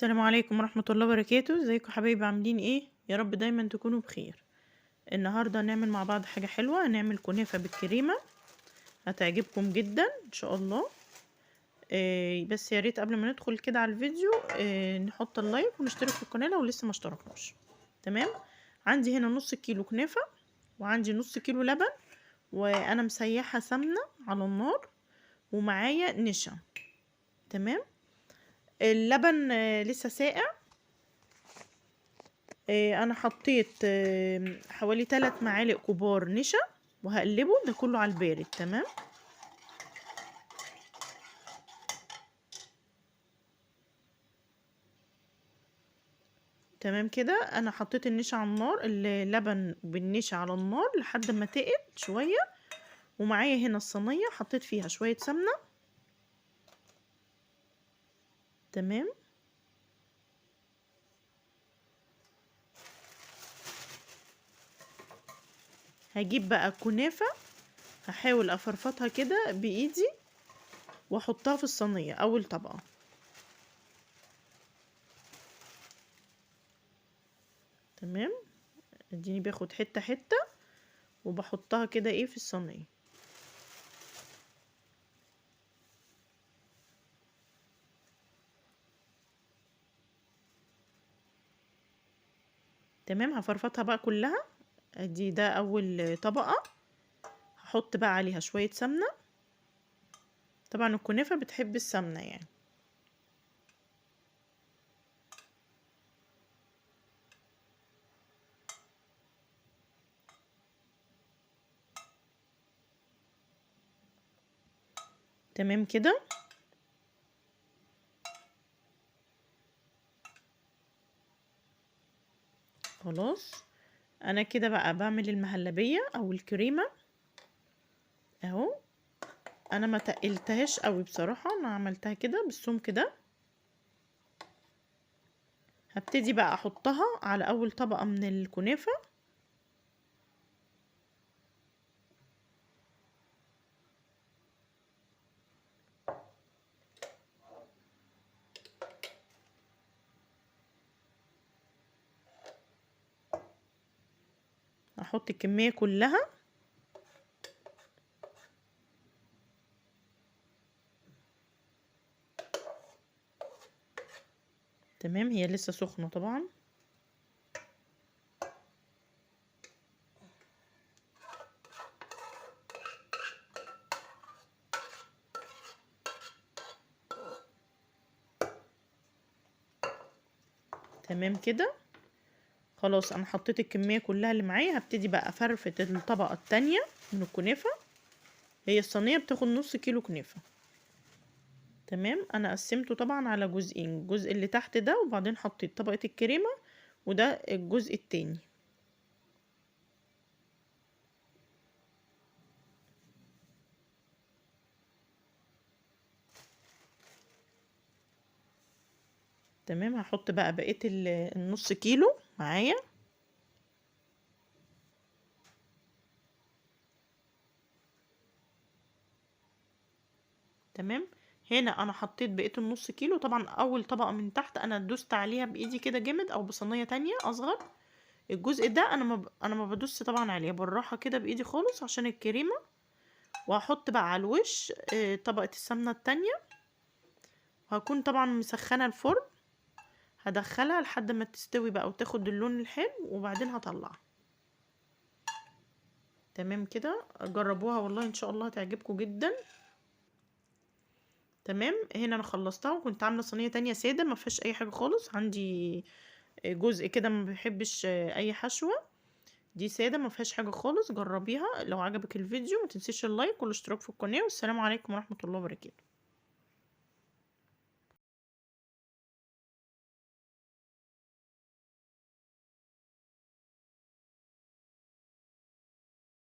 السلام عليكم ورحمة الله وبركاته. ازيكم حبايبي؟ عاملين ايه؟ يا رب دايما تكونوا بخير. النهاردة هنعمل مع بعض حاجة حلوة، هنعمل كنافة بالكريمة هتعجبكم جدا ان شاء الله. بس يا ريت قبل ما ندخل كده على الفيديو نحط اللايك ونشترك في القناة لو لسه ما اشتركناش. تمام. عندي هنا نص كيلو كنافة وعندي نص كيلو لبن، وانا مسيحة سمنة على النار، ومعايا نشا. تمام. اللبن لسه ساقع. انا حطيت حوالي 3 معالق كبار نشا وهقلبه ده كله على البارد. تمام. تمام كده انا حطيت النشا على النار، اللبن بالنشا على النار لحد ما تقل شوية. ومعايا هنا الصينية حطيت فيها شوية سمنه. تمام. هجيب بقى كنافة، هحاول افرفطها كده بايدي واحطها في الصينية اول طبقة. تمام. اديني باخد حتة حتة وبحطها كده ايه في الصينية. تمام. هفرفطها بقى كلها. ادي ده اول طبقة. هحط بقى عليها شوية سمنة، طبعا الكنافة بتحب السمنة يعني. تمام كده. خلاص انا كده بقى بعمل المهلبية او الكريمة اهو. انا ما تقلتهاش قوي بصراحة، انا عملتها كده بالسمك ده. هبتدي بقى احطها على اول طبقة من الكنافة. احط الكمية كلها. تمام. هي لسه سخنة طبعا. تمام كده. خلاص انا حطيت الكمية كلها اللي معايا. هبتدي بقى افرفت الطبقة التانية من الكنافة. هي الصينية بتاخد نص كيلو كنافة. تمام. انا قسمته طبعا على جزئين، الجزء اللي تحت ده وبعدين حطيت طبقة الكريمة، وده الجزء التاني. تمام. هحط بقى بقية النص كيلو معايا. تمام. هنا انا حطيت بقية النص كيلو. طبعا اول طبقة من تحت انا دوست عليها بايدي كده جامد، او بصينية تانية اصغر. الجزء ده انا ما بدوس طبعا عليه، بالراحة كده بايدي خالص عشان الكريمة. وهحط بقى على الوش طبقة السمنة التانية. وهكون طبعا مسخنة الفرن، هدخلها لحد ما تستوي بقى وتاخد اللون الحلو، وبعدين هطلعها. تمام كده. جربوها والله ان شاء الله هتعجبكم جدا. تمام. هنا انا خلصتها، وكنت عامله صينية تانية ساده ما فيهاش اي حاجة خالص. عندي جزء كده ما بيحبش اي حشوه، دي ساده ما فيهاش حاجة خالص. جربيها. لو عجبك الفيديو ما تنسيش اللايك والاشتراك في القناة، والسلام عليكم ورحمة الله وبركاته.